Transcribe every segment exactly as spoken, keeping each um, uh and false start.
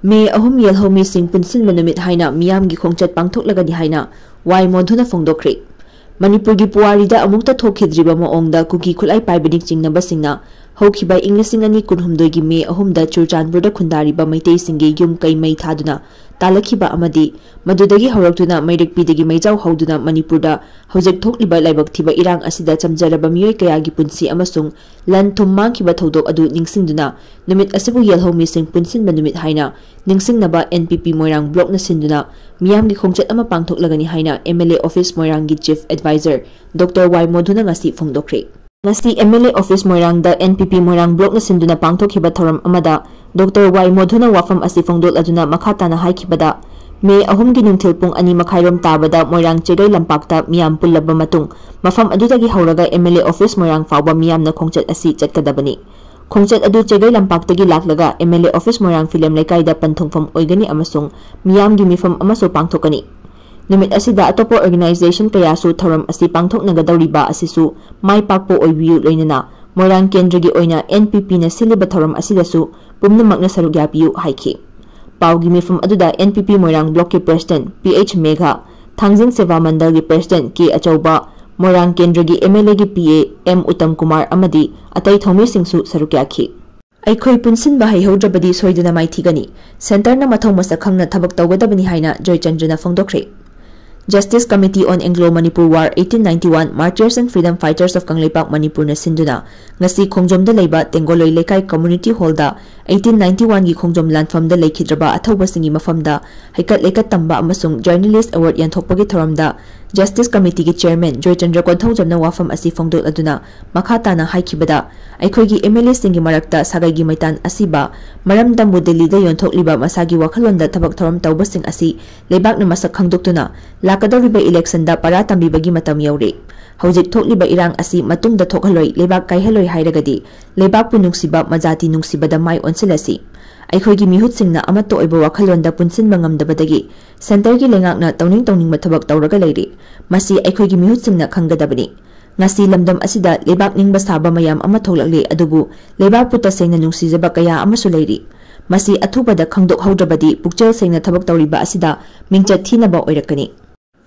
ꯃꯦ ꯑꯍꯨꯝ ꯌꯦꯜꯍꯧꯃꯤꯁꯤꯡ ꯄꯨꯟꯁꯤꯟꯕ ꯅꯨꯃꯤꯠ ꯍꯥꯏꯅ ꯃꯤꯌꯥꯝꯒꯤ ꯈꯣꯡꯆꯠ ꯄꯥꯡꯊꯣꯛꯂꯒꯅꯤ ꯍꯥꯏꯅ ꯋꯥꯏ ꯃꯣꯙꯨꯅ ꯐꯣꯡꯗꯣꯛꯈ꯭ꯔꯦ꯫ ꯃꯅꯤꯄꯨꯔꯒꯤ ꯄꯨꯋꯥꯔꯤꯗ ꯑꯃꯨꯛꯇ ꯊꯣꯛꯈꯤꯗ꯭ꯔꯤꯕ ꯃꯑꯣꯡꯗ ꯀꯨꯀꯤ ꯈꯨꯠꯂꯥꯏ ꯄꯥꯏꯕꯅꯤ ꯆꯤꯡꯅꯕꯁꯤꯡꯅ ꯍꯧꯈꯤꯕ ꯏꯪ ꯂꯤꯁꯤꯡ ꯑꯅꯤ ꯀꯨꯟꯍꯨꯝꯗꯣꯏꯒꯤ ꯃꯦ ꯑꯍꯨꯝꯗ ꯆꯨꯔꯆꯥꯟꯄꯨꯔꯗ ꯈꯨꯟꯗꯥꯔꯤꯕ ꯃꯩꯇꯩꯁꯤꯡꯒꯤ ꯌꯨꯝ ꯀꯩ ꯃꯩ ꯊꯥꯗꯨꯅ ꯇꯥꯜꯂꯛꯈꯤꯕ ꯑꯃꯗꯤ ꯃꯗꯨꯗꯒꯤ ꯍꯧꯔꯛꯇꯨꯅ ꯃꯩꯔꯛꯄꯤꯗꯒꯤ ꯃꯩꯖꯥꯎ ꯍꯧꯗꯨꯅ ꯃꯅꯤꯄꯨꯔꯗ ꯍꯧꯖꯤꯛ ꯊꯣꯛꯂꯤꯕ ꯂꯥꯏꯕꯛ ꯊꯤꯕ ꯏꯔꯥꯡ ꯑꯁꯤꯗ ꯆꯝꯖꯔꯕ ꯃꯤꯑꯣꯏ ꯀꯌꯥꯒꯤ ꯄꯨꯟꯁꯤ ꯑꯃꯁꯨꯡ ꯂꯟ ꯊꯨꯝ ꯃꯥꯡꯈꯤꯕ ꯊꯧꯗꯣꯛ ꯑꯗꯨ ꯅꯤꯡꯁꯤꯡꯗꯨꯅ ꯅꯨꯃꯤꯠ ꯑꯁꯤꯕꯨ ꯌꯦꯜꯍꯧꯃꯤꯁꯤꯡ ꯄꯨꯟꯁꯤꯟꯕ ꯅꯨꯃꯤꯠ ꯍꯥꯏꯅ ꯅꯤꯡꯁꯤꯡꯅꯕ ꯑꯦꯟ ꯄꯤ ꯄꯤ ꯃꯣꯏꯔꯥꯡ ꯕ꯭ꯂꯣꯛꯅ ꯁꯤꯟꯗꯨꯅ ꯃꯤꯌꯥꯝꯒꯤ ꯈꯣꯡꯆꯠ ꯑꯃ ꯄꯥꯡꯊꯣꯛꯂꯒꯅꯤ ꯍꯥꯏꯅ ꯑꯦꯝ ꯑꯦꯜ ꯑꯦ ꯑꯣꯐꯤꯁ ꯃꯣꯏꯔꯥꯡꯒꯤ ꯆꯤꯐ ꯑꯦꯗꯚꯥꯏꯖꯔ ꯗꯣꯛꯇꯔ ꯋꯥꯏ ꯃꯣꯙꯨꯅ ꯉꯁꯤ ꯐꯣꯡꯗꯣꯛꯈ꯭ꯔꯦ꯫ ꯉꯁꯤ ꯑꯦꯝ ꯑꯦꯜ ꯑꯦ ꯑꯣꯐꯤꯁ ꯃꯣꯏꯔꯥꯡꯗ ꯑꯦꯟ ꯄꯤ ꯄꯤ ꯃꯣꯏꯔꯥꯡ ꯕ꯭ꯂꯣꯛꯅ ꯁꯤꯟꯗꯨꯅ ꯄꯥꯡꯊꯣꯛꯈꯤꯕ ꯊꯧꯔꯝ ꯑꯃꯗ ꯗꯣꯛꯇꯔ ꯋꯥꯏ ꯃꯣꯙꯨꯅ ꯋꯥꯐꯝ ꯑꯁꯤ ꯐꯣꯡꯗꯣꯛꯂꯗꯨꯅ ꯃꯈꯥ ꯇꯥꯅ ꯍꯥꯏꯈꯤꯕꯗ, ꯃꯦ ꯑꯍꯨꯝꯒꯤ ꯅꯨꯡꯊꯤꯜ ꯄꯨꯡ ꯑꯅꯤ ꯃꯈꯥꯏꯔꯣꯝ ꯇꯥꯕꯗ ꯃꯣꯏꯔꯥꯡ ꯆꯦꯒꯩ ꯂꯝꯄꯥꯛꯇ ꯃꯤꯌꯥꯝ ꯄꯨꯜꯂꯕ ꯃꯇꯨꯡ, ꯃꯐꯝ ꯑꯗꯨꯗꯒꯤ ꯍꯧꯔꯒ ꯑꯦꯝ ꯑꯦꯜ ꯑꯦ ꯑꯣꯐꯤꯁ ꯃꯣꯏꯔꯥꯡ ꯐꯥꯎꯕ ꯃꯤꯌꯥꯝꯅ ꯈꯣꯡꯆꯠ ꯑꯁꯤ ꯆꯠꯀꯗꯕꯅꯤ꯫ ꯈꯣꯡꯆꯠ ꯑꯗꯨ ꯆꯦꯒꯩ ꯂꯝꯄꯥꯛꯇꯒꯤ ꯂꯥꯛꯂꯒ M L A office Moirang film ꯂꯩꯀꯥꯏꯗ ꯄꯟꯊꯨꯡꯐꯝ ꯑꯣꯏꯒꯅꯤ ꯑꯃꯁꯨꯡ ꯃꯤꯌꯥꯝꯒꯤ ꯃꯤꯐꯝ ꯑꯃꯁꯨ ꯄꯥꯡꯊꯣꯛꯀꯅꯤ꯫ ꯅꯨꯃꯤꯠ ꯑꯁꯤꯗ ꯑꯇꯣꯞꯄ ꯑꯣꯔꯒꯅꯥꯏꯖꯦꯁꯟ ꯀꯌꯥꯁꯨ ꯊꯧꯔꯝ ꯑꯁꯤ ꯄꯥꯡꯊꯣꯛꯅꯒꯗꯧꯔꯤꯕ ꯑꯁꯤꯁꯨ ꯃꯥꯏ ꯄꯥꯛꯄ ꯑꯣꯏꯕꯤꯌꯨ, ꯂꯣꯏꯅꯅ ꯃꯣꯏꯔꯥꯡ ꯀꯦꯟꯗ꯭ꯔꯒꯤ ꯑꯣꯏꯅ ꯑꯦꯟ ꯄꯤ ꯄꯤꯅ ꯁꯤꯜꯂꯤꯕ ꯊꯧꯔꯝ ꯑꯁꯤꯗꯁꯨ ꯄꯨꯝꯅꯃꯛꯅ ꯁꯔꯨꯛ ꯌꯥꯕꯤꯌꯨ ꯍꯥꯏꯈꯤ꯫ ꯄꯥꯎꯒꯤ ꯃꯤꯐꯝ ꯑꯗꯨꯗ ꯑꯦꯟ ꯄꯤ ꯄꯤ ꯃꯣꯏꯔꯥꯡ ꯕ꯭ꯂꯣꯛꯀꯤ ꯄ꯭ꯔꯦꯁꯤꯗꯦꯟꯠ ꯄꯤ ꯑꯩꯆ ꯃꯦꯘꯥ, ꯊꯥꯡꯖꯤꯡ ꯁꯦꯕꯥ ꯃꯟꯗꯜꯒꯤ ꯄ꯭ꯔꯦꯁꯤꯗꯦꯟꯠ ꯀꯦ ꯑꯆꯧꯕ, ꯃꯣꯏꯔꯥꯡ ꯀꯦꯟꯗ꯭ꯔꯒꯤ ꯑꯦꯝ ꯑꯦꯜ ꯑꯦꯒꯤ ꯄꯤ ꯑꯦ ꯑꯦꯝ ꯎꯇꯝ ꯀꯨꯃꯥꯔ ꯑꯃꯗꯤ ꯑꯇꯩ ꯊꯧꯃꯤꯁꯤꯡꯁꯨ ꯁꯔꯨꯛ ꯌꯥꯈꯤ꯫ ꯑꯩꯈꯣꯏ ꯄꯨꯟꯁꯤꯟꯕ ꯍꯩꯍꯧꯗ꯭ꯔꯕꯗꯤ ꯁꯣꯏꯗꯅ ꯃꯥꯏꯊꯤꯒꯅꯤ꯫ ꯁꯦꯟꯇꯔꯅ ꯃꯊꯧ ꯃꯁꯛ ꯈꯪꯅ ꯊꯕꯛ ꯇꯧꯒꯗꯕꯅꯤ ꯍꯥꯏꯅ ꯖꯣꯏꯆꯟꯗ꯭ꯔꯅ ꯐꯣꯡꯗꯣꯛꯈ꯭ꯔꯦ꯫ Justice Committee on Anglo Manipur War eighteen ninety-one Martyrs and Freedom Fighters of Kangleipak Manipurꯅ ꯁꯤꯟꯗꯨꯅ ꯉꯁꯤ ꯈꯣꯡꯖꯣꯝꯗ ꯂꯩꯕ ꯇꯦꯡꯒꯣꯂꯣꯏ ꯂꯩꯀꯥꯏ ꯀꯝꯃ꯭ꯌꯨꯅꯤꯇꯤ ꯍꯣꯜꯗ eighteen ninety-oneꯒꯤ ꯈꯣꯡꯖꯣꯝ ꯂꯥꯟꯐꯝꯗ ꯂꯩꯈꯤꯗ꯭ꯔꯕ ꯑꯊꯧꯕꯁꯤꯡꯒꯤ ꯃꯐꯝꯗ ꯍꯩꯀꯠ ꯂꯩꯀꯠ ꯇꯝꯕ ꯑꯃꯁꯨꯡ ꯖꯔꯅꯦꯂꯤꯁ꯭ꯠ ꯑꯦꯋꯥꯔꯗ ꯌꯦꯟꯊꯣꯛꯄꯒꯤ ꯊꯧꯔꯝꯗ Justice Committeeꯒꯤ ꯆꯦꯌꯔꯃꯦꯟ ꯖꯣꯏꯆꯟꯗ꯭ꯔ ꯀꯣꯟꯊꯧꯖꯝꯅ ꯋꯥꯐꯝ ꯑꯁꯤ ꯐꯣꯡꯗꯣꯛꯂꯗꯨꯅ ꯃꯈꯥ ꯇꯥꯅ ꯍꯥꯏꯈꯤꯕꯗ, ꯑꯩꯈꯣꯏꯒꯤ ꯑꯦꯝ ꯑꯦꯜ ꯑꯦꯁꯤꯡꯒꯤ ꯃꯔꯛꯇ ꯁꯥꯒꯩꯒꯤ ꯃꯩꯇꯥꯟ ꯑꯁꯤꯕ ꯃꯔꯝꯗꯝꯕꯨ ꯗꯤꯜꯂꯤꯗ ꯌꯣꯟꯊꯣꯛꯂꯤꯕ ꯃꯁꯥꯒꯤ ꯋꯥꯈꯜꯂꯣꯟꯗ ꯊꯕꯛ ꯊꯧꯔꯝ ꯇꯧꯕꯁꯤꯡ ꯑꯁꯤ ꯂꯩꯕꯥꯛꯅ ꯃꯁꯛ ꯈꯪꯗꯣꯛꯇꯨꯅ ꯂꯥꯛꯀꯗꯧꯔꯤꯕ ꯏꯂꯦꯛꯁꯟꯗ ꯄꯔꯥ ꯇꯝꯕꯤꯕꯒꯤ ꯃꯇꯝ ꯌꯧꯔꯦ꯫ ꯍꯧꯖꯤꯛ ꯊꯣꯛꯂꯤꯕ ꯏꯔꯥꯡ ꯑꯁꯤ ꯃꯇꯨꯡꯗ ꯊꯣꯛꯍꯜꯂꯣꯏ, ꯂꯩꯕꯥꯛ ꯀꯥꯏꯍꯜꯂꯣꯏ ꯍꯥꯏꯔꯒꯗꯤ ꯂꯩꯕꯥꯛꯄꯨ ꯅꯨꯡꯁꯤꯕ, ꯃꯖꯥꯇꯤ ꯅꯨꯡꯁꯤꯕꯗ ꯃꯥꯏ ꯑꯣꯟꯁꯤꯜꯂꯁꯤ꯫ ꯑꯩꯈꯣꯏꯒꯤ ꯃꯤꯍꯨꯠꯁꯤꯡꯅ ꯑꯃꯠꯇ ꯑꯣꯏꯕ ꯋꯥꯈꯜꯂꯣꯟꯗ ꯄꯨꯟꯁꯤꯟꯕ ꯉꯝꯗꯕꯗꯒꯤ ꯁꯦꯟꯇꯔꯒꯤ ꯂꯩꯉꯥꯛꯅ ꯇꯧꯅꯤꯡ ꯇꯧꯅꯤꯡꯕ ꯊꯕꯛ ꯇꯧꯔꯒ ꯂꯩꯔꯤ꯫ ꯃꯁꯤ ꯑꯩꯈꯣꯏꯒꯤ ꯃꯤꯍꯨꯠꯁꯤꯡꯅ ꯈꯪꯒꯗꯕꯅꯤ꯫ ꯉꯁꯤ ꯂꯝꯗꯝ ꯑꯁꯤꯗ ꯂꯩꯕꯥꯛ ꯅꯤꯡꯕ ꯁꯥꯕ ꯃꯌꯥꯝ ꯑꯃ ꯊꯣꯛꯂꯛꯂꯤ, ꯑꯗꯨꯕꯨ ꯂꯩꯕꯥꯛꯄꯨ ꯇꯁꯦꯡꯅ ꯅꯨꯡꯁꯤꯖꯕ ꯀꯌꯥ ꯑꯃꯁꯨ ꯂꯩꯔꯤ꯫ ꯃꯁꯤ ꯑꯊꯨꯕꯗ ꯈꯪꯗꯣꯛꯍꯧꯗ꯭ꯔꯕꯗꯤ ꯄꯨꯛꯆꯦꯜ ꯁꯦꯡꯅ ꯊꯕꯛ ꯇꯧꯔꯤꯕ ꯑꯁꯤꯗ ꯃꯤꯡꯆꯠ ꯊꯤꯅꯕ ꯑꯣꯏꯔꯛꯀꯅꯤ꯫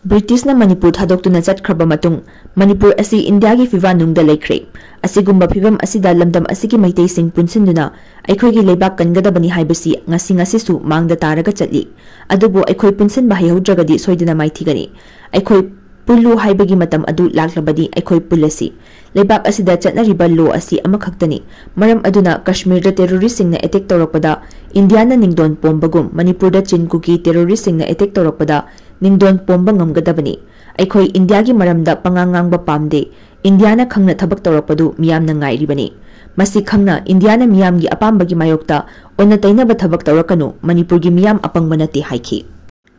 ꯕ꯭ꯔꯤꯇꯤꯁꯅ ꯃꯅꯤꯄꯨꯔ ꯊꯥꯗꯣꯛꯇꯨꯅ ꯆꯠꯈ꯭ꯔꯕ ꯃꯇꯨꯡ ꯃꯅꯤꯄꯨꯔ ꯑꯁꯤ ꯏꯟꯗꯤꯌꯥꯒꯤ ꯐꯤꯕꯥꯟꯅꯨꯡꯗ ꯂꯩꯈ꯭ꯔꯦ꯫ ꯑꯁꯤꯒꯨꯝꯕ ꯐꯤꯕꯝ ꯑꯁꯤꯗ ꯂꯝꯗꯝ ꯑꯁꯤꯒꯤ ꯃꯩꯇꯩꯁꯤꯡ ꯄꯨꯟꯁꯤꯟꯗꯨꯅ ꯑꯩꯈꯣꯏꯒꯤ ꯂꯩꯕꯥꯛ ꯀꯟꯒꯗꯕꯅꯤ ꯍꯥꯏꯕꯁꯤ ꯉꯁꯤ ꯉꯁꯤꯁꯨ ꯃꯥꯡꯗ ꯇꯥꯔꯒ ꯆꯠꯂꯤ꯫ ꯑꯗꯨꯕꯨ ꯑꯩꯈꯣꯏ ꯄꯨꯟꯁꯤꯟꯕ ꯍꯩꯍꯧꯗ꯭ꯔꯒꯗꯤ ꯁꯣꯏꯗꯅ ꯃꯥꯏꯊꯤꯒꯅꯤ꯫ ꯑꯩꯈꯣꯏ ꯄꯨꯜꯂꯨ ꯍꯥꯏꯕꯒꯤ ꯃꯇꯝ ꯑꯗꯨ ꯂꯥꯛꯂꯕꯗꯤ ꯑꯩꯈꯣꯏ ꯄꯨꯜꯂꯁꯤ꯫ ꯂꯩꯕꯥꯛ ꯑꯁꯤꯗ ꯆꯠꯅꯔꯤꯕ ꯂꯣ ꯑꯁꯤ ꯑꯃꯈꯛꯇꯅꯤ꯫ ꯃꯔꯝ ꯑꯗꯨꯅ ꯀꯥꯁꯃꯤꯔꯗ ꯇꯦꯔꯣꯔꯤꯁꯁꯤꯡꯅ ꯑꯦꯇꯦꯛ ꯇꯧꯔꯛꯄꯗ ꯏꯟꯗꯤꯌꯥꯅ ꯅꯤꯡꯗꯣꯟ ꯄꯣꯝꯕꯒꯨꯝ ꯃꯅꯤꯄꯨꯔꯗ ꯆꯤꯟ ꯀꯨꯀꯤ ꯇꯦꯔꯣꯔꯤꯁꯁꯤꯡꯅ ꯑꯦꯇꯦꯛ ꯇꯧꯔꯛꯄꯗ ꯅꯤꯡꯗꯣꯟ ꯄꯣꯝꯕ ꯉꯝꯒꯗꯕꯅꯤ꯫ ꯑꯩꯈꯣꯏ ꯏꯟꯗꯤꯌꯥꯒꯤ ꯃꯔꯝꯗ ꯄꯉꯥꯡ ꯉꯥꯡꯕ ꯄꯥꯝꯗꯦ꯫ ꯏꯟꯗꯤꯌꯥꯅ ꯈꯪꯅ ꯊꯕꯛ ꯇꯧꯔꯛꯄꯗꯨ ꯃꯤꯌꯥꯝꯅ ꯉꯥꯏꯔꯤꯕꯅꯤ꯫ ꯃꯁꯤ ꯈꯪꯅ ꯏꯟꯗꯤꯌꯥꯅ ꯃꯤꯌꯥꯝꯒꯤ ꯑꯄꯥꯝꯕꯒꯤ ꯃꯥꯌꯣꯛꯇ ꯑꯣꯟꯅ ꯇꯩꯅꯕ ꯊꯕꯛ ꯇꯧꯔꯛꯀꯅꯨ꯫ ꯃꯅꯤꯄꯨꯔꯒꯤ ꯃꯤꯌꯥꯝ ꯑꯄꯪꯕ ꯅꯠꯇꯦ ꯍꯥꯏꯈꯤ꯫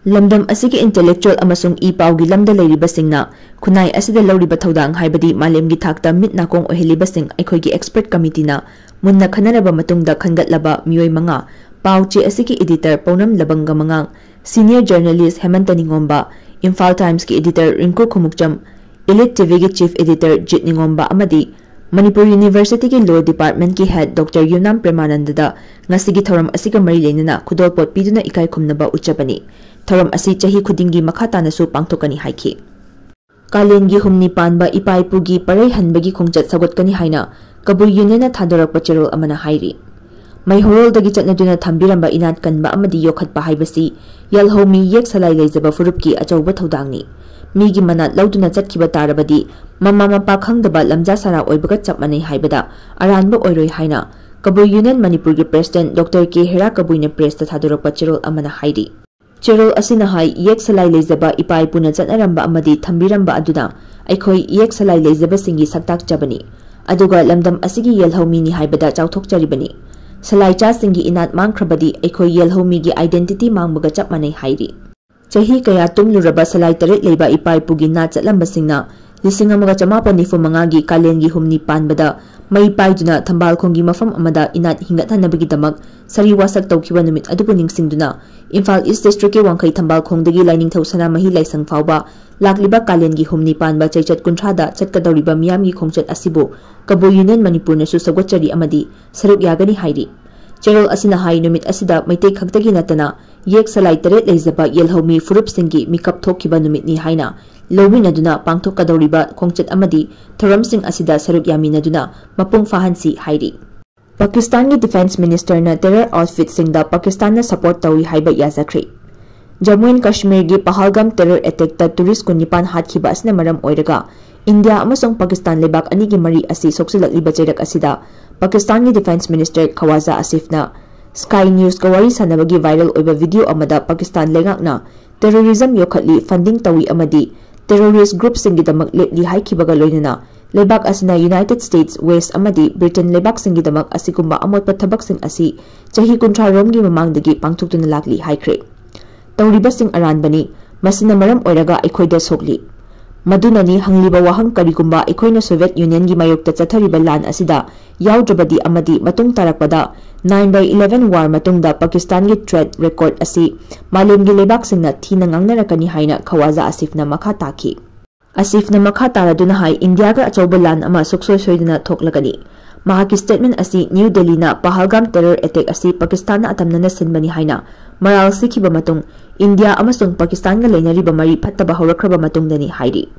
ꯂꯝꯗꯝ ꯑꯁꯤꯒꯤ intellectual ꯑꯃꯁꯨꯡ ꯏ ꯄꯥꯎꯒꯤ ꯂꯝꯗ ꯂꯩꯔꯤꯕꯁꯤꯡꯅ ꯈꯨꯟꯅꯥꯏ ꯑꯁꯤꯗ ꯂꯧꯔꯤꯕ ꯊꯧꯗꯥꯡ ꯍꯥꯏꯕꯗꯤ ꯃꯥꯂꯦꯝꯒꯤ ꯊꯥꯛꯇ ꯃꯤꯠ ꯅꯥꯀꯣꯡ ꯑꯣꯏꯍꯜꯂꯤꯕꯁꯤꯡ ꯑꯩꯈꯣꯏꯒꯤ expert committeeꯅ ꯃꯨꯟꯅ ꯈꯟꯅꯔꯕ ꯃꯇꯨꯡꯗ ꯈꯟꯒꯠꯂꯕ ꯃꯤꯑꯣꯏ ꯃꯉꯥ, ꯄꯥꯎ ꯆꯦ ꯑꯁꯤꯒꯤ editor ꯄꯧꯅꯝ ꯂꯕꯪꯒ ꯃꯉꯥꯡ, senior journalist ꯍꯦꯃꯟꯇ ꯅꯤꯉꯣꯝꯕ, Imphal Timesꯀꯤ editor ꯔꯤꯡꯀꯨ ꯈꯣꯡꯎꯞꯆꯝ, Elite TVꯒꯤ chief editor ꯖꯤꯠ ꯅꯤꯉꯣꯝꯕ ꯑꯃꯗꯤ ꯃꯅꯤꯄꯨꯔ Universityꯒꯤ law departmentꯀꯤ head Doctor ꯌꯨꯝꯅꯥꯝ ꯄ꯭ꯔꯦꯃꯥꯅꯟꯗꯗ ꯉꯁꯤꯒꯤ ꯊꯧꯔꯝ ꯑꯁꯤꯒ ꯃꯔꯤ ꯂꯩꯅꯅ ꯈꯨꯗꯣꯜꯄꯣꯠ ꯄꯤꯗꯨꯅ ꯏꯀꯥꯏ ꯈꯨꯝꯅꯕ ꯎꯠꯆꯕꯅꯤ꯫ ꯊꯧꯔꯝ ꯑꯁꯤ ꯆꯍꯤ ꯈꯨꯗꯤꯡꯒꯤ ꯃꯈꯥ ꯇꯥꯅꯁꯨ ꯄꯥꯡꯊꯣꯛꯀꯅꯤ ꯍꯥꯏꯈꯤ꯫ ꯀꯥꯂꯦꯟꯒꯤ ꯍꯨꯝꯅꯤ ꯄꯥꯟꯕ ꯏꯄꯥ ꯏꯄꯨꯒꯤ ꯄꯔꯩ ꯍꯟꯕꯒꯤ ꯈꯣꯡꯆꯠ ꯁꯧꯒꯠꯀꯅꯤ ꯍꯥꯏꯅ ꯀꯕꯨꯏ Unionꯅ ꯊꯥꯗꯣꯔꯛꯄ ꯆꯦꯔꯣꯜ ꯑꯃꯅ ꯍꯥꯏꯔꯤ꯫ ꯃꯩꯍꯧꯔꯣꯜꯗꯒꯤ ꯆꯠꯅꯗꯨꯅ ꯊꯝꯕꯤꯔꯝꯕ ꯏꯅꯥꯠ ꯀꯟꯕ ꯑꯃꯗꯤ ꯌꯣꯛꯈꯠꯄ ꯍꯥꯏꯕꯁꯤ ꯌꯦꯜꯍꯧꯃꯤ ꯌꯦꯛ ꯁꯂꯥꯏ ꯂꯩꯖꯕ ꯐꯨꯔꯨꯞꯀꯤ ꯑꯆꯧꯕ ꯊꯧꯗꯥꯡꯅꯤ꯫ ꯃꯤꯒꯤ ꯃꯅꯥꯠ ꯂꯧꯗꯨꯅ ꯆꯠꯈꯤꯕ ꯇꯥꯔꯕꯗꯤ ꯃꯃꯥ ꯃꯄꯥ ꯈꯪꯗꯕ ꯂꯝꯖꯥ ꯁꯥꯔꯥ ꯑꯣꯏꯕꯒ ꯆꯞ ꯃꯥꯟꯅꯩ ꯍꯥꯏꯕꯗ ꯑꯔꯥꯟꯕ ꯑꯣꯏꯔꯣꯏ ꯍꯥꯏꯅ ꯀꯕꯨꯏ Union ꯃꯅꯤꯄꯨꯔꯒꯤ president Doctor ꯀꯦ ꯍꯦꯔꯥ ꯀꯕꯨꯏꯅ pressꯇ ꯊꯥꯗꯣꯔꯛꯄ ꯆꯦꯔꯣꯜ ꯑꯃꯅ ꯍꯥꯏꯔꯤ꯫ ꯆꯦꯔꯣꯜ ꯑꯁꯤꯅ ꯍꯥꯏ, ꯌꯦꯛ ꯁꯂꯥꯏ ꯂꯩꯖꯕ ꯏꯄꯥ ꯏꯄꯨꯅ ꯆꯠꯅꯔꯝꯕ ꯑꯃꯗꯤ ꯊꯝꯕꯤꯔꯝꯕ ꯑꯗꯨꯅ ꯑꯩꯈꯣꯏ ꯌꯦꯛ ꯁꯂꯥꯏ ꯂꯩꯖꯕꯁꯤꯡꯒꯤ ꯁꯛꯇꯥꯛꯆꯕꯅꯤ, ꯑꯗꯨꯒ ꯂꯝꯗꯝ ꯑꯁꯤꯒꯤ ꯌꯦꯜꯍꯧꯃꯤꯅꯤ ꯍꯥꯏꯕꯗ ꯆꯥꯎꯊꯣꯛꯆꯔꯤꯕꯅꯤ꯫ ꯁꯂꯥꯏꯆꯥꯁꯤꯡꯒꯤ ꯏꯅꯥꯠ ꯃꯥꯡꯈ꯭ꯔꯕꯗꯤ ꯑꯩꯈꯣꯏ ꯌꯦꯜꯍꯧꯃꯤꯒꯤ identity ꯃꯥꯡꯕꯒ ꯆꯞ ꯃꯥꯟꯅꯩ ꯍꯥꯏꯔꯤ꯫ ꯆꯍꯤ ꯀꯌꯥ ꯇꯨꯡꯂꯨꯔꯕ ꯁꯂꯥꯏ ꯇꯔꯦꯠ ꯂꯩꯕ ꯏꯄꯥ ꯏꯄꯨꯒꯤ ꯅꯥꯠ ꯆꯠꯂꯝꯕꯁꯤꯡꯅ ꯂꯤꯁꯤꯡ ꯑꯃꯒ ꯆꯃꯥꯄꯟ ꯅꯤꯐꯨ ꯃꯉꯥꯒꯤ ꯀꯥꯂꯦꯟꯒꯤ ꯍꯨꯝꯅꯤ ꯄꯥꯟꯕꯗ ꯃꯩ ꯄꯥꯏꯗꯨꯅ ꯊꯝꯕꯥꯜꯈꯣꯡꯒꯤ ꯃꯐꯝ ꯑꯃꯗ ꯏꯅꯥꯠ ꯍꯤꯡꯒꯠꯍꯟꯅꯕꯒꯤꯗꯃꯛ ꯁꯔꯤ ꯋꯥꯁꯛ ꯇꯧꯈꯤꯕ ꯅꯨꯃꯤꯠ ꯑꯗꯨꯕꯨ ꯅꯤꯡꯁꯤꯡꯗꯨꯅ ꯏꯝꯐꯥꯜ East Districtꯀꯤ ꯋꯥꯡꯈꯩ ꯊꯝꯕꯥꯜꯈꯣꯡꯗꯒꯤ ꯂꯥꯏꯅꯤꯡꯊꯧ ꯁꯅꯥꯃꯍꯤ ꯂꯥꯏꯁꯪ ꯐꯥꯎꯕ ꯂꯥꯛꯂꯤꯕ ꯀꯥꯂꯦꯟꯒꯤ ꯍꯨꯝꯅꯤ ꯄꯥꯟꯕ ꯆꯩꯆꯠ ꯀꯨꯟꯊ꯭ꯔꯥꯗ ꯆꯠꯀꯗꯧꯔꯤꯕ ꯃꯤꯌꯥꯝꯒꯤ ꯈꯣꯡꯆꯠ ꯑꯁꯤꯕꯨ ꯀꯕꯨꯏ Union ꯃꯅꯤꯄꯨꯔꯅꯁꯨ ꯁꯧꯒꯠꯆꯔꯤ ꯑꯃꯗꯤ ꯁꯔꯨꯛ ꯌꯥꯒꯅꯤ ꯍꯥꯏꯔꯤ꯫ ꯆꯦꯔꯣꯜ ꯑꯁꯤꯅ ꯍꯥꯏ, ꯅꯨꯃꯤꯠ ꯑꯁꯤꯗ ꯃꯩꯇꯩ ꯈꯛꯇꯒꯤ ꯅꯠꯇꯅ ꯌꯦꯛ ꯁꯂꯥꯏ ꯇꯔꯦꯠ ꯂꯩꯖꯕ ꯌꯦꯜꯍꯧꯃꯤ ꯐꯨꯔꯨꯞꯁꯤꯡꯒꯤ ꯃꯤꯀꯞ ꯊꯣꯛꯈꯤꯕ ꯅꯨꯃꯤꯠꯅꯤ ꯍꯥꯏꯅ ꯂꯧꯃꯤꯟꯅꯗꯨꯅ ꯄꯥꯡꯊꯣꯛꯀꯗꯧꯔꯤꯕ ꯈꯣꯡꯆꯠ ꯑꯃꯗꯤ ꯊꯧꯔꯝꯁꯤꯡ ꯑꯁꯤꯗ ꯁꯔꯨꯛ ꯌꯥꯃꯤꯟꯅꯗꯨꯅ ꯃꯄꯨꯡ ꯐꯥꯍꯟꯁꯤ ꯍꯥꯏꯔꯤ꯫ ꯄꯥꯀꯤꯁꯇꯥꯟꯒꯤ ꯗꯤꯐꯦꯟꯁ ꯃꯤꯅꯤꯁꯇꯔꯅ ꯇꯦꯔꯔ ꯑꯥꯎꯠꯐꯤꯠꯁꯤꯡꯗ ꯄꯥꯀꯤꯁꯇꯥꯟꯅ ꯁꯄꯣꯔꯠ ꯇꯧꯏ ꯍꯥꯏꯕ ꯌꯥꯖꯈ꯭ꯔꯦ꯫ ꯖꯝꯃꯨ ꯑꯦꯟ ꯀꯥꯁꯃꯤꯔꯒꯤ ꯄꯍꯜꯒꯥꯝ ꯇꯦꯔꯔ ꯑꯦꯇꯦꯛꯇ ꯇꯨꯔꯤꯁ ꯀꯨꯟꯅꯤꯄꯥꯟ ꯍꯥꯠꯈꯤꯕ ꯑꯁꯤꯅ ꯃꯔꯝ ꯑꯣꯏꯔꯒ ꯏꯟꯗꯤꯌꯥ ꯑꯃꯁꯨꯡ ꯄꯥꯀꯤꯁꯇꯥꯟ ꯂꯩꯕꯥꯛ ꯑꯅꯤꯒꯤ ꯃꯔꯤ ꯑꯁꯤ ꯁꯣꯛꯆꯤꯜꯂꯛꯂꯤꯕ ꯆꯩꯔꯛ ꯑꯁꯤꯗ ꯄꯥꯀꯤꯁꯇꯥꯟꯒꯤ ꯗꯤꯐꯦꯟꯁ ꯃꯤꯅꯤꯁꯇꯔ ꯈꯋꯥꯖꯥ ꯑꯁꯤꯐꯅ ꯁ꯭ꯀꯥꯏ ꯅ꯭ꯌꯨꯁꯀ ꯋꯥꯔꯤ ꯁꯥꯟꯅꯕꯒꯤ ꯚꯥꯏꯔꯦꯜ ꯑꯣꯏꯕ ꯚꯤꯗꯤꯑꯣ ꯑꯃꯗ ꯄꯥꯀꯤꯁꯇꯥꯟ ꯂꯩꯉꯥꯛꯅ ꯇꯦꯔꯣꯔꯤꯖꯝ ꯌꯣꯛꯈꯠꯂꯤ, ꯐꯟꯗꯤꯡ ꯇꯧꯏ ꯑꯃꯗꯤ ꯇꯦꯔꯣꯔꯤꯁ ꯒ꯭ꯔꯨꯞꯁꯤꯡꯒꯤꯗꯃꯛ ꯂꯦꯞꯂꯤ ꯍꯥꯏꯈꯤꯕꯒ ꯂꯣꯏꯅꯅ ꯂꯩꯕꯥꯛ ꯑꯁꯤꯅ ꯌꯨꯅꯥꯏꯇꯦꯗ ꯁ꯭ꯇꯦꯠꯁ, ꯋꯦꯁ ꯑꯃꯗꯤ ꯕ꯭ꯔꯤꯇꯦꯟ ꯂꯩꯕꯥꯛꯁꯤꯡꯒꯤꯗꯃꯛ ꯑꯁꯤꯒꯨꯝꯕ ꯑꯃꯣꯠꯄ ꯊꯕꯛꯁꯤꯡ ꯑꯁꯤ ꯆꯍꯤ ꯀꯨꯟꯊ꯭ꯔꯥ ꯔꯣꯝꯒꯤ ꯃꯃꯥꯡꯗꯒꯤ ꯄꯥꯡꯊꯣꯛꯇꯨꯅ ꯂꯥꯛꯂꯤ ꯍꯥꯏꯈ꯭ꯔꯦ꯫ ꯇꯧꯔꯤꯕꯁꯤꯡ ꯑꯔꯥꯟꯕꯅꯤ꯫ ꯃꯁꯤꯅ ꯃꯔꯝ ꯑꯣꯏꯔꯒ ꯑꯩꯈꯣꯏꯗ ꯁꯣꯛꯂꯤ꯫ ꯃꯗꯨꯅꯅꯤ ꯍꯪꯂꯤꯕ ꯋꯥꯍꯪ, ꯀꯔꯤꯒꯨꯝꯕ ꯑꯩꯈꯣꯏꯅ ꯁꯣꯚꯤꯌꯦꯠ ꯌꯨꯅꯤꯌꯟꯒꯤ ꯃꯥꯌꯣꯛꯇ ꯆꯠꯊꯔꯤꯕ ꯂꯥꯟ ꯑꯁꯤꯗ ꯌꯥꯎꯗ꯭ꯔꯕꯗꯤ ꯑꯃꯗꯤ ꯃꯇꯨꯡ ꯇꯥꯔꯛꯄꯗ nine by eleven war ꯃꯇꯨꯡꯗ ꯄꯥꯀꯤꯁꯇꯥꯟꯒꯤ ꯇ꯭ꯔꯦꯛ ꯔꯦꯀꯣꯔꯗ ꯑꯁꯤ ꯃꯥꯂꯦꯝꯒꯤ ꯂꯩꯕꯥꯛꯁꯤꯡꯅ ꯊꯤꯅ ꯉꯥꯡꯅꯔꯛꯀꯅꯤ ꯍꯥꯏꯅ ꯈꯋꯥꯖꯥ ꯑꯁꯤꯐꯅ ꯃꯈꯥ ꯇꯥꯈꯤ꯫ ꯑꯁꯤꯐꯅ ꯃꯈꯥ ꯇꯥꯔꯗꯨꯅ ꯍꯥꯏ, ꯏꯟꯗꯤꯌꯥꯒ ꯑꯆꯧꯕ ꯂꯥꯟ ꯑꯃ ꯁꯨꯛꯁꯣꯏ ꯁꯣꯏꯗꯅ ꯊꯣꯛꯂꯒꯅꯤ꯫ ꯃꯍꯥꯛꯀꯤ ꯁ꯭ꯇꯦꯠꯃꯦꯟ ꯑꯁꯤ ꯅ꯭ꯌꯨ ꯗꯦꯜꯂꯤꯅ ꯄꯍꯜꯒꯥꯝ ꯇꯦꯔꯔ ꯑꯦꯇꯦꯛ ꯑꯁꯤ ꯄꯥꯀꯤꯁꯇꯥꯟꯅ ꯑꯇꯝꯅꯅ ꯁꯤꯟꯕꯅꯤ ꯍꯥꯏꯅ ꯃꯔꯥꯜ ꯁꯤꯈꯤꯕ ꯃꯇꯨꯡ ꯏꯟꯗꯤꯌꯥ ꯑꯃꯁꯨꯡ ꯄꯥꯀꯤꯁꯇꯥꯟꯒ ꯂꯩꯅꯔꯤꯕ ꯃꯔꯤ ꯐꯠꯇꯕ ꯍꯧꯔꯛꯈ꯭ꯔꯕ ꯃꯇꯨꯡꯗꯅꯤ ꯍꯥꯏꯔꯤ꯫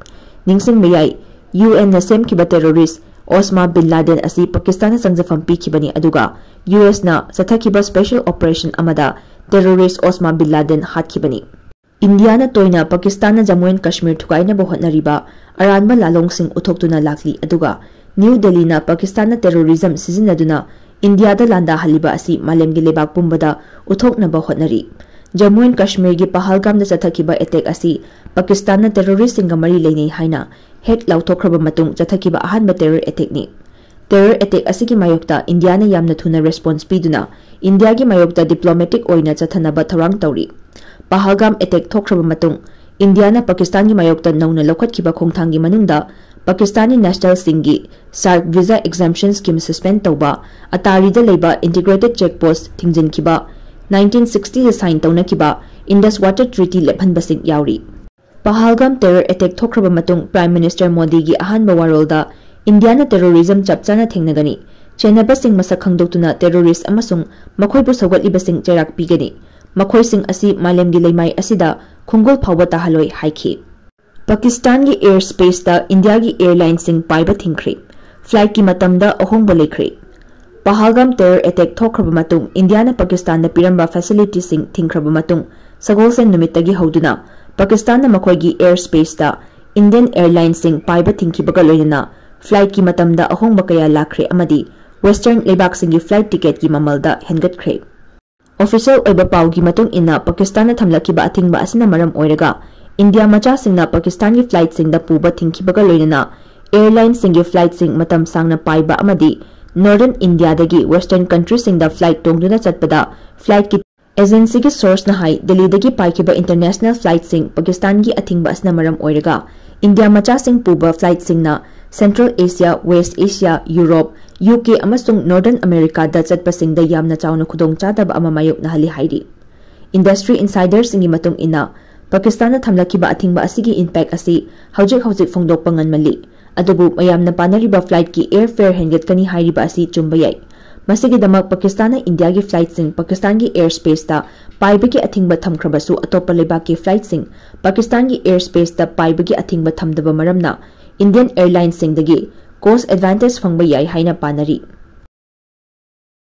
ꯅꯤꯡꯁꯤꯡꯕ ꯌꯥꯏ, ꯌꯨ ꯑꯦꯟꯅ ꯁꯦꯝꯈꯤꯕ ꯇꯦꯔꯣꯔꯤꯁ꯭ꯠ ꯑꯣꯁꯃꯥ ꯕꯤꯟ ꯂꯥꯗꯦꯟ ꯑꯁꯤ ꯄꯥꯀꯤꯁꯇꯥꯟꯅ ꯆꯪꯖꯐꯝ ꯄꯤꯈꯤꯕꯅꯤ, ꯑꯗꯨꯒ ꯌꯨ ꯑꯦꯁꯅ ꯆꯠꯊꯈꯤꯕ ꯁ꯭ꯄꯦꯁꯦꯜ ꯑꯣꯄꯔꯦꯁꯟ ꯑꯃꯗ ꯇꯦꯔꯣꯔꯤꯁ꯭ꯠ ꯑꯣꯁꯃꯥ ꯕꯤꯟ ꯂꯥꯗꯦꯟ ꯍꯥꯠꯈꯤꯕꯅꯤ꯫ ꯏꯟꯗꯤꯌꯥꯅ ꯇꯣꯏꯅ ꯄꯥꯀꯤꯁꯇꯥꯟꯅ ꯖꯝꯃꯨ ꯑꯦꯟ ꯀꯥꯁꯃꯤꯔ ꯊꯨꯒꯥꯏꯅꯕ ꯍꯣꯠꯅꯔꯤꯕ ꯑꯔꯥꯟꯕ ꯂꯥꯂꯣꯡꯁꯤꯡ ꯎꯠꯊꯣꯛꯇꯨꯅ ꯂꯥꯛꯂꯤ, ꯑꯗꯨꯒ ꯅ꯭ꯌꯨ ꯗꯦꯜꯂꯤꯅ ꯄꯥꯀꯤꯁꯇꯥꯟꯅ ꯇꯦꯔꯣꯔꯤꯖꯝ ꯁꯤꯖꯤꯟꯅꯗꯨꯅ ꯏꯟꯗꯤꯌꯥꯗ ꯂꯥꯟꯗꯥꯍꯜꯂꯤꯕ ꯑꯁꯤ ꯃꯥꯂꯦꯝꯒꯤ ꯂꯩꯕꯥꯛ ꯄꯨꯝꯕꯗ ꯎꯠꯊꯣꯛꯅꯕ ꯍꯣꯠꯅꯔꯤ꯫ ꯖꯝꯃꯨ ꯑꯦꯟ ꯀꯥꯁꯃꯤꯔꯒꯤ ꯄꯍꯜꯒꯥꯝꯗ ꯆꯠꯊꯈꯤꯕ ꯑꯦꯇꯦꯛ ꯑꯁꯤ ꯄꯥꯀꯤꯁꯇꯥꯟꯅ ꯇꯦꯔꯣꯔꯤꯁ꯭ꯠꯁꯤꯡꯒ ꯃꯔꯤ ꯂꯩꯅꯩ ꯍꯥꯏꯅ ꯍꯦꯛ ꯂꯥꯎꯊꯣꯛꯈ꯭ꯔꯕ ꯃꯇꯨꯡ ꯆꯠꯊꯈꯤꯕ ꯑꯍꯥꯟꯕ ꯇꯦꯔꯔ ꯑꯦꯇꯦꯛꯅꯤ꯫ ꯇꯦꯔꯔ ꯑꯦꯇꯦꯛ ꯑꯁꯤꯒꯤ ꯃꯥꯌꯣꯛꯇ ꯏꯟꯗꯤꯌꯥꯅ ꯌꯥꯝꯅ ꯊꯨꯅ ꯔꯦꯁꯄꯣꯟꯁ ꯄꯤꯗꯨꯅ ꯏꯟꯗꯤꯌꯥꯒꯤ ꯃꯥꯌꯣꯛꯇ ꯗꯤꯄ꯭ꯂꯣꯃꯦꯇꯤꯛ ꯑꯣꯏꯅ ꯆꯠꯊꯅꯕ ꯊꯧꯔꯥꯡ ꯇꯧꯔꯤ꯫ ꯄꯍꯜꯒꯥꯝ ꯑꯦꯇꯦꯛ ꯊꯣꯛꯈ꯭ꯔꯕ ꯃꯇꯨꯡ ꯏꯟꯗꯤꯌꯥꯅ ꯄꯥꯀꯤꯁꯇꯥꯟꯒꯤ ꯃꯥꯌꯣꯛꯇ ꯅꯧꯅ ꯂꯧꯈꯠꯈꯤꯕ ꯈꯣꯡꯊꯥꯡꯒꯤ ꯃꯅꯨꯡꯗ ꯄꯥꯀꯤꯁꯇꯥꯅꯤ ꯅꯦꯁꯅꯦꯜꯁꯤꯡꯒꯤ ꯁꯥꯔꯛ ꯚꯤꯖꯥ ꯑꯦꯛꯖꯦꯝꯁꯟ ꯁ꯭ꯀꯤꯝ ꯁꯁꯄꯦꯟ ꯇꯧꯕ, ꯑꯇꯥꯔꯤꯗ ꯂꯩꯕ ꯏꯟꯇꯤꯒ꯭ꯔꯦꯇꯦꯗ ꯆꯦꯛ ꯄꯣꯁ꯭ꯠ ꯊꯤꯡꯖꯤꯟꯈꯤꯕ, nineteen sixtyꯗ ꯁꯥꯏꯟ ꯇꯧꯅꯈꯤꯕ ꯏꯟꯗꯁ ꯋꯥꯇꯔ ꯇ꯭ꯔꯤꯇꯤ ꯂꯦꯞꯍꯟꯕꯁꯤꯡ ꯌꯥꯎꯔꯤ꯫ ꯄꯍꯜꯒꯥꯝ ꯇꯦꯔꯔ ꯑꯦꯇꯦꯛ ꯊꯣꯛꯈ꯭ꯔꯕ ꯃꯇꯨꯡ ꯄ꯭ꯔꯥꯏꯝ ꯃꯤꯅꯤꯁꯇꯔ ꯃꯣꯗꯤꯒꯤ ꯑꯍꯥꯟꯕ ꯋꯥꯔꯣꯜꯗ ꯏꯟꯗꯤꯌꯥꯅ ꯇꯦꯔꯣꯔꯤꯖꯝ ꯆꯞ ꯆꯥꯅ ꯊꯦꯡꯅꯒꯅꯤ, ꯆꯦꯟꯅꯕꯁꯤꯡ ꯃꯁꯛ ꯈꯪꯗꯣꯛꯇꯨꯅ terrorist ꯑꯃꯁꯨꯡ ꯃꯈꯣꯏꯕꯨ ꯁꯧꯒꯠꯂꯤꯕꯁꯤꯡ ꯆꯩꯔꯥꯛ ꯄꯤꯒꯅꯤ꯫ ꯃꯈꯣꯏꯁꯤꯡ ꯑꯁꯤ ꯃꯥꯂꯦꯝꯒꯤ ꯂꯩꯃꯥꯏ ꯑꯁꯤꯗ ꯈꯣꯡꯒꯨꯜ ꯐꯥꯎꯕ ꯇꯥꯍꯜꯂꯣꯏ ꯍꯥꯏꯈꯤ꯫ ꯄꯥꯀꯤꯁꯇꯥꯟꯒꯤ air spaceꯇ ꯏꯟꯗꯤꯌꯥꯒꯤ airlineꯁꯤꯡ ꯄꯥꯏꯕ ꯊꯤꯡꯈ꯭ꯔꯦ꯫ Flightꯀꯤ ꯃꯇꯝꯗ ꯑꯍꯣꯡꯕ ꯂꯩꯈ꯭ꯔꯦ꯫ ꯄꯍꯜꯒꯥꯝ terror attack ꯊꯣꯛꯈ꯭ꯔꯕ ꯃꯇꯨꯡ ꯏꯟꯗꯤꯌꯥꯅ ꯄꯥꯀꯤꯁꯇꯥꯟꯗ ꯄꯤꯔꯝꯕ facilityꯁꯤꯡ ꯊꯤꯡꯈ꯭ꯔꯕ ꯃꯇꯨꯡ, ꯁꯒꯣꯜꯁꯦꯟ ꯅꯨꯃꯤꯠꯇꯒꯤ ꯍꯧꯗꯨꯅ ꯄꯥꯀꯤꯁꯇꯥꯟꯅ ꯃꯈꯣꯏꯒꯤ air spaceꯇ Indian airlineꯁꯤꯡ ꯄꯥꯏꯕ ꯊꯤꯡꯈꯤꯕꯒ ꯂꯣꯏꯅꯅ flightꯀꯤ ꯃꯇꯝꯗ ꯑꯍꯣꯡꯕ ꯀꯌꯥ ꯂꯥꯛꯈ꯭ꯔꯦ ꯑꯃꯗꯤ Western ꯂꯩꯕꯥꯛꯁꯤꯡꯒꯤ flight ticketꯀꯤ ꯃꯃꯜꯗ ꯍꯦꯟꯒꯠꯈ꯭ꯔꯦ꯫ Official ꯑꯣꯏꯕ ꯄꯥꯎꯒꯤ ꯃꯇꯨꯡ ꯏꯟꯅ, ꯄꯥꯀꯤꯁꯇꯥꯟꯅ ꯊꯝꯂꯛꯈꯤꯕ ꯑꯊꯤꯡꯕ ꯑꯁꯤꯅ ꯃꯔꯝ ꯑꯣꯏꯔꯒ ꯏꯟꯗꯤꯌꯥ ꯃꯆꯥꯁꯤꯡꯅ ꯄꯥꯀꯤꯁꯇꯥꯟꯒꯤ flightꯁꯤꯡꯗ ꯄꯨꯕ ꯊꯤꯡꯈꯤꯕꯒ ꯂꯣꯏꯅꯅ airlineꯁꯤꯡꯒꯤ flightꯁꯤꯡ ꯃꯇꯝ ꯁꯥꯡꯅ ꯄꯥꯏꯕ ꯑꯃꯗꯤ Northern Indiaꯗꯒꯤ Western countryꯁꯤꯡꯗ flight ꯇꯣꯡꯗꯨꯅ ꯆꯠꯄꯗ flightꯀꯤ agencyꯒꯤ sourceꯅ ꯍꯥꯏ, ꯗꯦꯜꯂꯤꯗꯒꯤ ꯄꯥꯏꯈꯤꯕ international flightꯁꯤꯡ ꯄꯥꯀꯤꯁꯇꯥꯟꯒꯤ ꯑꯊꯤꯡꯕ ꯑꯁꯤꯅ ꯃꯔꯝ ꯑꯣꯏꯔꯒ ꯏꯟꯗꯤꯌꯥ ꯃꯆꯥꯁꯤꯡ ꯄꯨꯕ flightꯁꯤꯡꯅ Central Asia, West Asia, Europe, UK ꯑꯃꯁꯨꯡ Northern Americaꯗ ꯆꯠꯄꯁꯤꯡꯗ ꯌꯥꯝꯅ ꯆꯥꯎꯅ ꯈꯨꯗꯣꯡꯆꯥꯗꯕ ꯑꯃ ꯃꯥꯌꯣꯛꯅꯍꯜꯂꯤ ꯍꯥꯏꯔꯤ꯫ Industry insiderꯁꯤꯡꯒꯤ ꯃꯇꯨꯡ ꯏꯟꯅ, ꯄꯥꯀꯤꯁꯇꯥꯟꯅ ꯊꯝꯂꯛꯈꯤꯕ ꯑꯊꯤꯡꯕ ꯑꯁꯤꯒꯤ impact ꯑꯁꯤ ꯍꯧꯖꯤꯛ ꯍꯧꯖꯤꯛ ꯐꯣꯡꯗꯣꯛꯄ ꯉꯟꯃꯜꯂꯤ꯫ ꯑꯗꯨꯕꯨ ꯃꯌꯥꯝꯅ ꯄꯥꯅꯔꯤꯕ flightꯀꯤ air fare ꯍꯦꯟꯒꯠꯀꯅꯤ ꯍꯥꯏꯔꯤꯕ ꯑꯁꯤ ꯆꯨꯝꯕ ꯌꯥꯏ꯫ ꯃꯁꯤꯒꯤꯗꯃꯛ ꯄꯥꯀꯤꯁꯇꯥꯟꯅ ꯏꯟꯗꯤꯌꯥꯒꯤ flightꯁꯤꯡ ꯄꯥꯀꯤꯁꯇꯥꯟꯒꯤ air spaceꯇ ꯄꯥꯏꯕꯒꯤ ꯑꯊꯤꯡꯕ ꯊꯝꯈ꯭ꯔꯕꯁꯨ, ꯑꯇꯣꯞꯄ ꯂꯩꯕꯥꯛꯀꯤ flightꯁꯤꯡ ꯄꯥꯀꯤꯁꯇꯥꯟꯒꯤ air spaceꯇ ꯄꯥꯏꯕꯒꯤ ꯑꯊꯤꯡꯕ ꯊꯝꯗꯕ ꯃꯔꯝꯅ Indian airlinesꯁꯤꯡꯗꯒꯤ cost advantage ꯐꯪꯕ ꯌꯥꯏ ꯍꯥꯏꯅ ꯄꯥꯅꯔꯤ꯫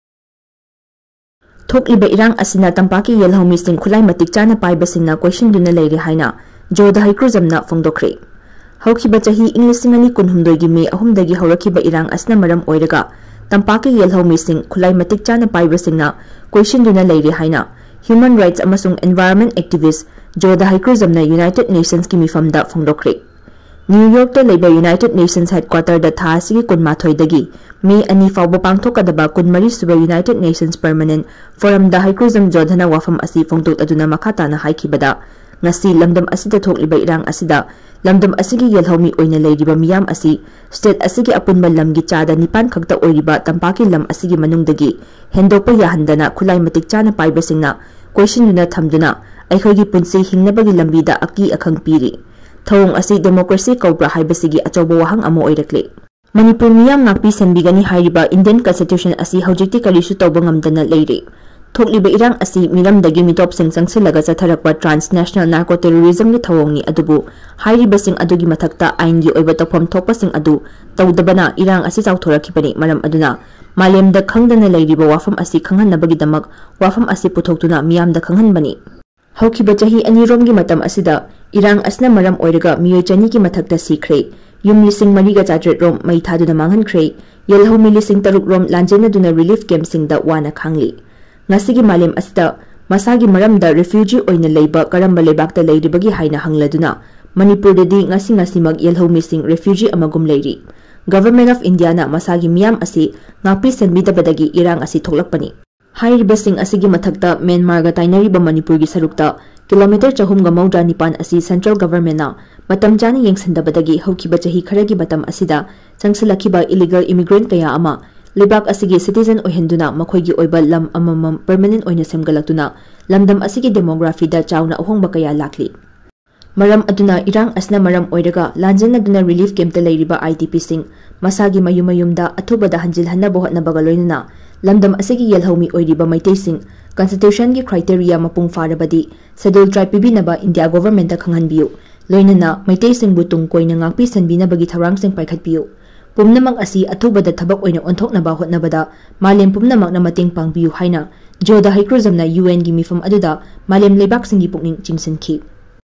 ꯊꯣꯛꯂꯤꯕ ꯏꯔꯥꯡ ꯑꯁꯤꯅ ꯇꯝꯄꯥꯛꯀꯤ ꯌꯦꯜꯍꯧꯃꯤꯁꯤꯡ ꯈꯨꯠꯂꯥꯏ ꯃꯇꯤꯛ ꯆꯥꯅ ꯄꯥꯏꯕꯁꯤꯡꯅ ꯀꯣꯏꯁꯤꯟꯗꯨꯅ ꯂꯩꯔꯦ ꯍꯥꯏꯅ ꯖꯣ ꯗꯍꯩꯀ꯭ꯔꯨꯖꯝꯅ ꯐꯣꯡꯗꯣꯛꯈ꯭ꯔꯦ꯫ ꯍꯧꯈꯤꯕ ꯆꯍꯤ ꯏꯪ ꯂꯤꯁꯤꯡ ꯑꯅꯤ ꯀꯨꯟꯍꯨꯝꯗꯣꯏꯒꯤ ꯃꯦ ꯑꯍꯨꯝꯗꯒꯤ ꯍꯧꯔꯛꯈꯤꯕ ꯏꯔꯥꯡ ꯑꯁꯤꯅ ꯃꯔꯝ ꯑꯣꯏꯔꯒ ꯇꯝꯄꯥꯛꯀꯤ ꯌꯦꯜꯍꯧꯃꯤꯁꯤꯡ ꯈꯨꯠꯂꯥꯏ ꯃꯇꯤꯛ ꯆꯥꯅ ꯄꯥꯏꯕꯁꯤꯡꯅ ꯀꯣꯏꯁꯤꯟꯗꯨꯅ ꯂꯩꯔꯦ ꯍꯥꯏꯅ human rights ꯑꯃꯁꯨꯡ environment activist ꯖꯣ ꯗꯍꯩꯀ꯭ꯔꯨꯖꯝꯅ United Nationsꯀꯤ ꯃꯤꯐꯝꯗ ꯐꯣꯡꯗꯣꯛꯈ꯭ꯔꯦ꯫ New Yorkꯇ ꯂꯩꯕ United Nations headquarterꯗ ꯊꯥ ꯑꯁꯤꯒꯤ ꯀꯨꯟꯃꯥꯊꯣꯏꯗꯒꯤ ꯃꯦ ꯑꯅꯤ ꯐꯥꯎꯕ ꯄꯥꯡꯊꯣꯛꯀꯗꯕ ꯀꯨꯟꯃꯔꯤ ꯁꯨꯕ United Nations Permanent Forumꯗ ꯍꯩꯀ꯭ꯔꯨꯖꯝ ꯖꯣꯙꯅ ꯋꯥꯐꯝ ꯑꯁꯤ ꯐꯣꯡꯗꯣꯛꯂꯗꯨꯅ ꯃꯈꯥ ꯇꯥꯅ ꯍꯥꯏꯈꯤꯕꯗ, ꯉꯁꯤ ꯂꯝꯗꯝ ꯑꯁꯤꯗ ꯊꯣꯛꯂꯤꯕ ꯏꯔꯥꯡ ꯑꯁꯤꯗ ꯂꯝꯗꯝ ꯑꯁꯤꯒꯤ ꯌꯦꯜꯍꯧꯃꯤ ꯑꯣꯏꯅ ꯂꯩꯔꯤꯕ ꯃꯤꯌꯥꯝ ꯑꯁꯤ state ꯑꯁꯤꯒꯤ ꯑꯄꯨꯟꯕ ꯂꯝꯒꯤ ꯆꯥꯗ ꯅꯤꯄꯥꯟ ꯈꯛꯇ ꯑꯣꯏꯔꯤꯕ ꯇꯝꯄꯥꯛꯀꯤ ꯂꯝ ꯑꯁꯤꯒꯤ ꯃꯅꯨꯡꯗꯒꯤ ꯍꯦꯟꯗꯣꯛꯄ ꯌꯥꯍꯟꯗꯅ ꯈꯨꯠꯂꯥꯏ ꯃꯇꯤꯛ ꯆꯥꯅ ꯄꯥꯏꯕꯁꯤꯡꯅ ꯀꯣꯏꯁꯤꯟꯗꯨꯅ ꯊꯝꯗꯨꯅ ꯑꯩꯈꯣꯏꯒꯤ ꯄꯨꯟꯁꯤ ꯍꯤꯡꯅꯕꯒꯤ ꯂꯝꯕꯤꯗ ꯑꯀꯤ ꯑꯈꯪ ꯄꯤꯔꯤ꯫ ꯊꯧꯑꯣꯡ ꯑꯁꯤ democracy ꯀꯧꯕ꯭ꯔꯥ ꯍꯥꯏꯕꯁꯤꯒꯤ ꯑꯆꯧꯕ ꯋꯥꯍꯪ ꯑꯃ ꯑꯣꯏꯔꯛꯂꯤ꯫ ꯃꯅꯤꯄꯨꯔ ꯃꯤꯌꯥꯝ ꯉꯥꯛꯄꯤ ꯁꯦꯟꯕꯤꯒꯅꯤ ꯍꯥꯏꯔꯤꯕ Indian Constitution ꯑꯁꯤ ꯍꯧꯖꯤꯛꯇꯤ ꯀꯔꯤꯁꯨ ꯇꯧꯕ ꯉꯝꯗꯅ ꯂꯩꯔꯤ꯫ ꯊꯣꯛꯂꯤꯕ ꯏꯔꯥꯡ ꯑꯁꯤ ꯃꯤꯔꯝꯗꯒꯤ ꯃꯤꯇꯣꯞꯁꯤꯡ ꯆꯪꯁꯤꯜꯂꯒ ꯆꯠꯊꯔꯛꯄ transnational narco terrorismꯒꯤ ꯊꯧꯑꯣꯡꯅꯤ, ꯑꯗꯨꯕꯨ ꯍꯥꯏꯔꯤꯕꯁꯤꯡ ꯑꯗꯨꯒꯤ ꯃꯊꯛꯇ ꯑꯥꯏꯟꯒꯤ ꯑꯣꯏꯕ ꯇꯧꯐꯝ ꯊꯣꯛꯄꯁꯤꯡ ꯑꯗꯨ ꯇꯧꯗꯕꯅ ꯏꯔꯥꯡ ꯑꯁꯤ ꯆꯥꯎꯊꯣꯔꯛꯈꯤꯕꯅꯤ꯫ ꯃꯔꯝ ꯑꯗꯨꯅ ꯃꯥꯂꯦꯝꯗ ꯈꯪꯗꯅ ꯂꯩꯔꯤꯕ ꯋꯥꯐꯝ ꯑꯁꯤ ꯈꯪꯍꯟꯅꯕꯒꯤꯗꯃꯛ ꯋꯥꯐꯝ ꯑꯁꯤ ꯄꯨꯊꯣꯛꯇꯨꯅ ꯃꯤꯌꯥꯝꯗ ꯈꯪꯍꯟꯕꯅꯤ꯫ ꯍꯧꯈꯤꯕ ꯆꯍꯤ ꯑꯅꯤꯔꯣꯝꯒꯤ ꯃꯇꯝ ꯑꯁꯤꯗ ꯏꯔꯥꯡ ꯑꯁꯤꯅ ꯃꯔꯝ ꯑꯣꯏꯔꯒ ꯃꯤꯑꯣꯏ ꯆꯅꯤꯒꯤ ꯃꯊꯛꯇ ꯁꯤꯈ꯭ꯔꯦ꯫ ꯌꯨꯝ ꯂꯤꯁꯤꯡ ꯃꯔꯤꯒ ꯆꯥꯇ꯭ꯔꯦꯠ ꯔꯣꯝ ꯃꯩ ꯊꯥꯗꯨꯅ ꯃꯥꯡꯍꯟꯈ꯭ꯔꯦ꯫ ꯌꯦꯜꯍꯧꯃꯤ ꯂꯤꯁꯤꯡ ꯇꯔꯨꯛ ꯔꯣꯝ ꯂꯥꯟꯖꯦꯟꯅꯗꯨꯅ relief campꯁꯤꯡꯗ ꯋꯥꯅ ꯈꯥꯡꯂꯤ꯫ ꯉꯁꯤꯒꯤ ꯃꯥꯂꯦꯝ ꯑꯁꯤꯗ ꯃꯁꯥꯒꯤ ꯃꯔꯝꯗ refugee ꯑꯣꯏꯅ ꯂꯩꯕ ꯀꯔꯝꯕ ꯂꯩꯕꯥꯛꯇ ꯂꯩꯔꯤꯕꯒꯦ ꯍꯥꯏꯅ ꯍꯪꯂꯗꯨꯅ, ꯃꯅꯤꯄꯨꯔꯗꯗꯤ ꯉꯁꯤ ꯉꯁꯤꯃꯛ ꯌꯦꯜꯍꯧꯃꯤꯁꯤꯡ refugee ꯑꯃꯒꯨꯝ ꯂꯩꯔꯤ꯫ Government of Indiaꯅ ꯃꯁꯥꯒꯤ ꯃꯤꯌꯥꯝ ꯑꯁꯤ ꯉꯥꯛꯄꯤ ꯁꯦꯟꯕꯤꯗꯕꯗꯒꯤ ꯏꯔꯥꯡ ꯑꯁꯤ ꯊꯣꯛꯂꯛꯄꯅꯤ꯫ ꯍꯥꯏꯔꯤꯕꯁꯤꯡ ꯑꯁꯤꯒꯤ ꯃꯊꯛꯇ ꯃ꯭ꯌꯥꯟꯃꯥꯔꯒ ꯇꯥꯏꯅꯔꯤꯕ ꯃꯅꯤꯄꯨꯔꯒꯤ ꯁꯔꯨꯛꯇ ꯀꯤꯂꯣꯃꯤꯇꯔ ꯆꯍꯨꯝꯒ ꯃꯧꯗ꯭ꯔꯥ ꯅꯤꯄꯥꯟ ꯑꯁꯤ central governmentꯅ ꯃꯇꯝ ꯆꯥꯅ ꯌꯦꯡꯁꯤꯟꯗꯕꯗꯒꯤ ꯍꯧꯈꯤꯕ ꯆꯍꯤ ꯈꯔꯒꯤ ꯃꯇꯝ ꯑꯁꯤꯗ ꯆꯪꯁꯤꯜꯂꯛꯈꯤꯕ illegal immigrant ꯀꯌꯥ ꯑꯃ ꯂꯩꯕꯥꯛ ꯑꯁꯤꯒꯤ citizen ꯑꯣꯏꯍꯟꯗꯨꯅ ꯃꯈꯣꯏꯒꯤ ꯑꯣꯏꯕ ꯂꯝ ꯑꯃꯃꯝ permanent ꯑꯣꯏꯅ ꯁꯦꯝꯒꯠꯂꯛꯇꯨꯅ ꯂꯝꯗꯝ ꯑꯁꯤꯒꯤ demographyꯗ ꯆꯥꯎꯅ ꯑꯍꯣꯡꯕ ꯀꯌꯥ ꯂꯥꯛꯂꯤ꯫ ꯃꯔꯝ ꯑꯗꯨꯅ ꯏꯔꯥꯡ ꯑꯁꯤꯅ ꯃꯔꯝ ꯑꯣꯏꯔꯒ ꯂꯥꯟꯖꯦꯟꯅꯗꯨꯅ relief campꯇ ꯂꯩꯔꯤꯕ IDPꯁꯤꯡ ꯃꯁꯥꯒꯤ ꯃꯌꯨꯝ ꯃꯌꯨꯝꯗ ꯑꯊꯨꯕꯗ ꯍꯟꯖꯤꯜꯍꯟꯅꯕ ꯍꯣꯠꯅꯕꯒ ꯂꯣꯏꯅꯅ ꯂꯝꯗꯝ ꯑꯁꯤꯒꯤ ꯌꯦꯜꯍꯧꯃꯤ ꯑꯣꯏꯔꯤꯕ ꯃꯩꯇꯩꯁꯤꯡ constitutionꯒꯤ criteria ꯃꯄꯨꯡ ꯐꯥꯔꯕꯗꯤ schedule tribe ꯄꯤꯕꯤꯅꯕ India governmentꯇ ꯈꯪꯍꯟꯕꯤꯌꯨ꯫ ꯂꯣꯏꯅꯅ ꯃꯩꯇꯩꯁꯤꯡꯕꯨ ꯇꯨꯡ ꯀꯣꯏꯅ ꯉꯥꯛꯄꯤ ꯁꯦꯟꯕꯤꯅꯕꯒꯤ ꯊꯧꯔꯥꯡꯁꯤꯡ ꯄꯥꯏꯈꯠꯄꯤꯌꯨ꯫ ꯄꯨꯝꯅꯃꯛ ꯑꯁꯤ ꯑꯊꯨꯕꯗ ꯊꯕꯛ ꯑꯣꯏꯅ ꯑꯣꯟꯊꯣꯛꯅꯕ ꯍꯣꯠꯅꯕꯗ ꯃꯥꯂꯦꯝ ꯄꯨꯝꯅꯃꯛꯅ ꯃꯇꯦꯡ ꯄꯥꯡꯕꯤꯌꯨ ꯍꯥꯏꯅ ꯖꯣꯗꯥ ꯍꯩꯀ꯭ꯔꯨꯖꯝꯅ UNꯒꯤ ꯃꯤꯐꯝ ꯑꯗꯨꯗ ꯃꯥꯂꯦꯝ ꯂꯩꯕꯥꯛꯁꯤꯡꯒꯤ ꯄꯨꯛꯅꯤꯡ ꯆꯤꯡꯁꯤꯟꯈꯤ꯫